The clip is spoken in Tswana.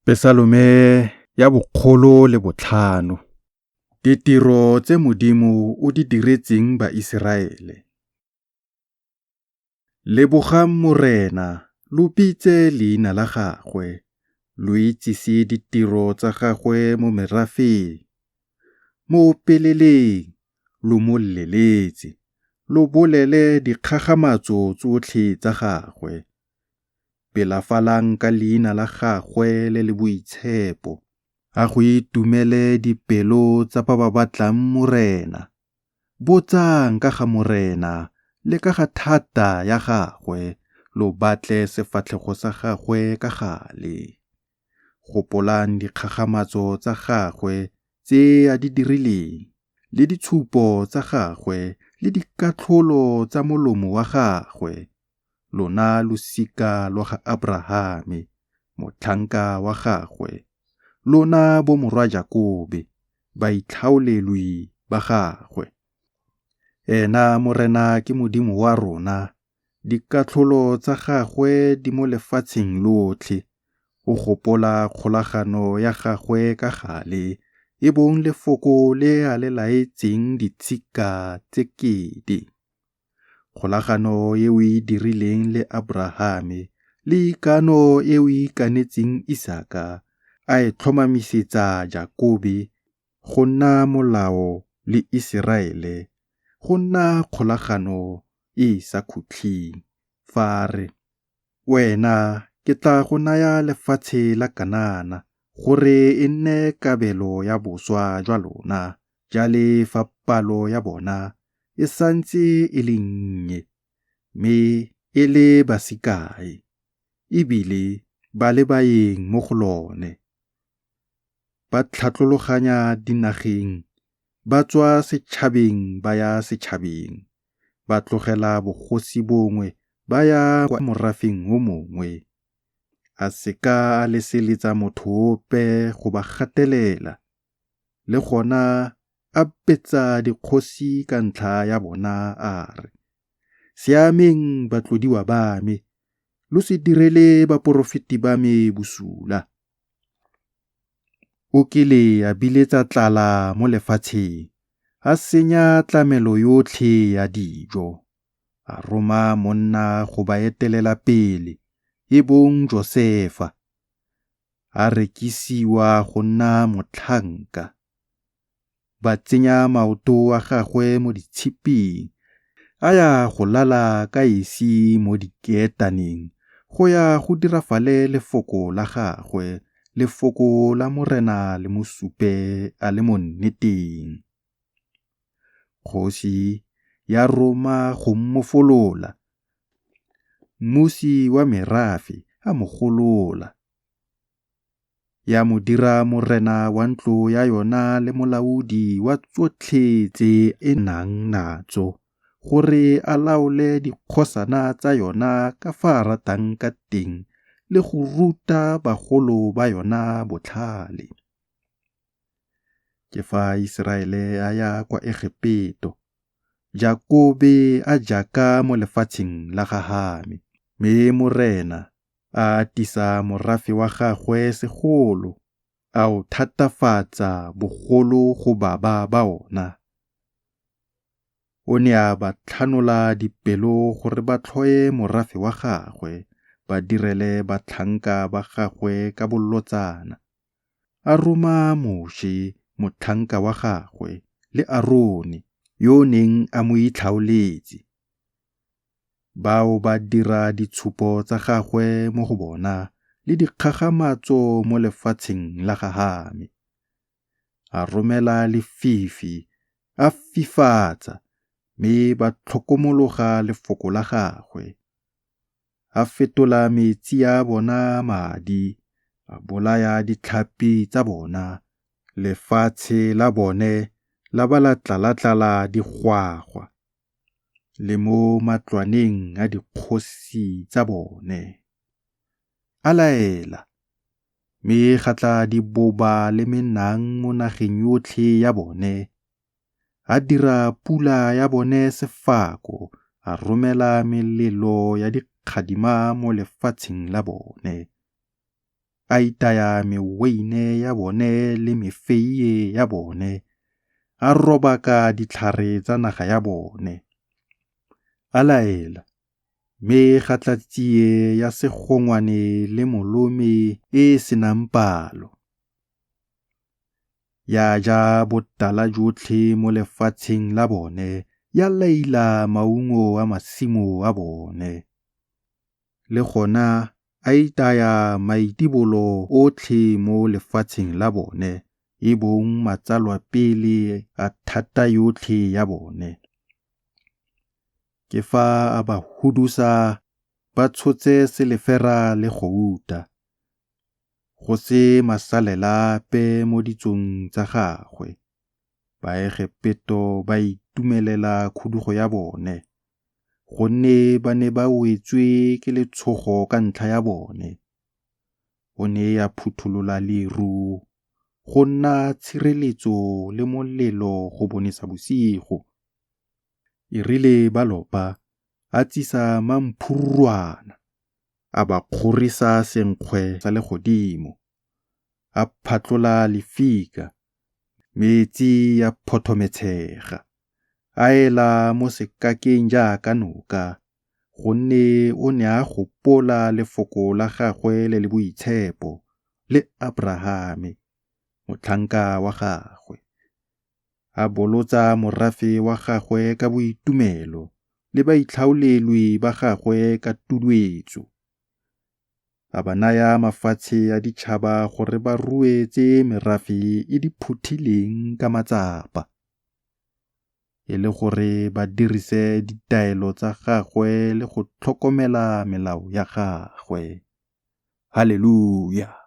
Pesalome ya 105. Ditiro tse Modimo o di diretseng Baiseraele. Lebogang Morena, lo bitse leina la gagwe, lo itsise ditiro tsa gagwe mo merafeng. Mo opeleleng, lo mo leletse, lo bolele dikgakgamatso tsotlhe tsa gagwe. Pelafalang ka leina la gagwe le le boitshepo. A go itumele dipelo tsa ba ba batlang Morena. Botsang ka ga Morena le ka ga thata ya gagwe, lo batle sefatlhego sa gagwe ka gale. Gopolang dikgakgamatso tsa gagwe tse a di dirileng, le ditshupo tsa gagwe le dikatlholo tsa molomo wa gagwe, lona losika lwa ga Aberahame, motlhanka wa gagwe, lona bomorwa Jakobe, baitlhaolelwi ba gagwe. Ena Morena ke Modimo wa rona, dikatlholo tsa gagwe di mo lefatsheng lotlhe. O gopola kgolagano ya gagwe ka gale, e bong lefoko le a le laetseng ditshika tse kete. Kgolagano e o e dirileng le Aberahame le ikano e o e ikanetseng Isaka, a e tlhomamisetsa Jakobe go nna molao le Iseraele go nna kgolagano e e sa khutleng, fa a re, Wena ke tla go naya lefatshe la Kanana gore e nne kabelo ya boswa jwa lona, jale fa palo ya bona e santse e le nnye, mme e le ba se kae, e bile ba le baeng mo go lone. Ba tlhatlologanya dinageng, ba tswa setšhabeng ba ya setšhabeng, ba tlogela bogosi bongwe ba ya kwa morafeng o mongwe. A se ka a leseletsa motho ope go ba gatelela, le gona a betsa dikgosi ka ntlha ya bona a re, Se ameng batlodiwa ba me, lo se direle baporofeti ba me bosula. O kile a biletsa tlala mo lefatsheng, a senya tlamelo yotlhe ya dijo. A roma monna go ba etelela pele, e bong Josefa, a rekisiwa go nna motlhanka. Ba tsenya maoto a gagwe mo ditshiping, a ya go lala ka esi mo dikeetaneng go ya go dirafale lefoko la gagwe, lefoko la Morena le mo supe a le mo nneteng. Kgosi ya roma go mmofolola, mmusi wa merafe a mo golola. Ya mo dira morena wa ntlo ya yona le molaodi wa tsotlhe tse e nang natso gore a laole dikgosana tsa yona ka fa a ratang ka teng le go ruta bagolo ba yona botlhale. Ke fa Iseraele a ya kwa Egepeto, Jakobe a jaka mo lefatsheng la ga Hame. Mme Morena a atisa morafe wa gagwe segolo, a o thatafatsa bogolo go baba ba ona. O ne a ba tlhanola dipelo gore ba tlhoe morafe wa gagwe, ba direle batlhanka ba gagwe ka bolotsana. A roma Moše, motlhanka wa gagwe, le Arone, yo o neng a mo itlhaoletse. Bao ba dira ditshupo tsa gagwe mo go bona le dikgakgamatso mo lefatsheng la ga Hame. A romela lefifi, a fifatsa, mme ba tlhokomologa lefoko la gagwe. A fetola metsi a bona madi, a bolaya ditlhapi tsa bona, lefatshe la bone la ba la tlalatlala digwagwa, le mo matlwaneng a dikgosi tsa bone. A laela, mme ga tla diboba le menang mo nageng yotlhe ya bone. A dira pula ya bone sefako, a romela melelo ya dikgadima mo lefatsheng la bone. A itaya meweine ya bone le mefeie ya bone, a robaka ditlhare tsa naga ya bone. A laela, mme ga tla tsie ya segongwane le molome e e se nang palo. Ya ja botala jotlhe mo lefatsheng la bone ya laila maungo a masimo a bone. Le gona a itaya maitibolo otlhe mo lefatsheng la bone, e bong matsalwapele a thata yotlhe ya bone. Ke fa a ba hudusa ba tshotse selefera le gouta, go se masalela ape mo ditsong tsa gagwe. Baegepeto ba itumelela khudugo ya bone, gonne ba ne ba wetswe ke letshogo ka ntlha ya bone. O ne a phutholola leru go nna tshireletso le molelo go bonesa bosigo. E rile ba lopa, a tsisa mamphururwana, a ba kgorisa senkgwe sa legodimo. A phatlola lefika, metsi a phothometshega, a ela mo sekakeng jaaka noka, gonne o ne a gopola lefoko la gagwe le le boitshepo le Aberahame, motlhanka wa gagwe. A bolotsa morafe wa gagwe ka boitumelo le baitlhaolelwi ba gagwe ka tuduetso. A ba naya mafatshe a ditšhaba gore ba rue tse merafe e di phuthileng ka matsapa, e le gore ba dirise ditaelo tsa gagwe le go tlhokomela melao ya gagwe. Haleluja!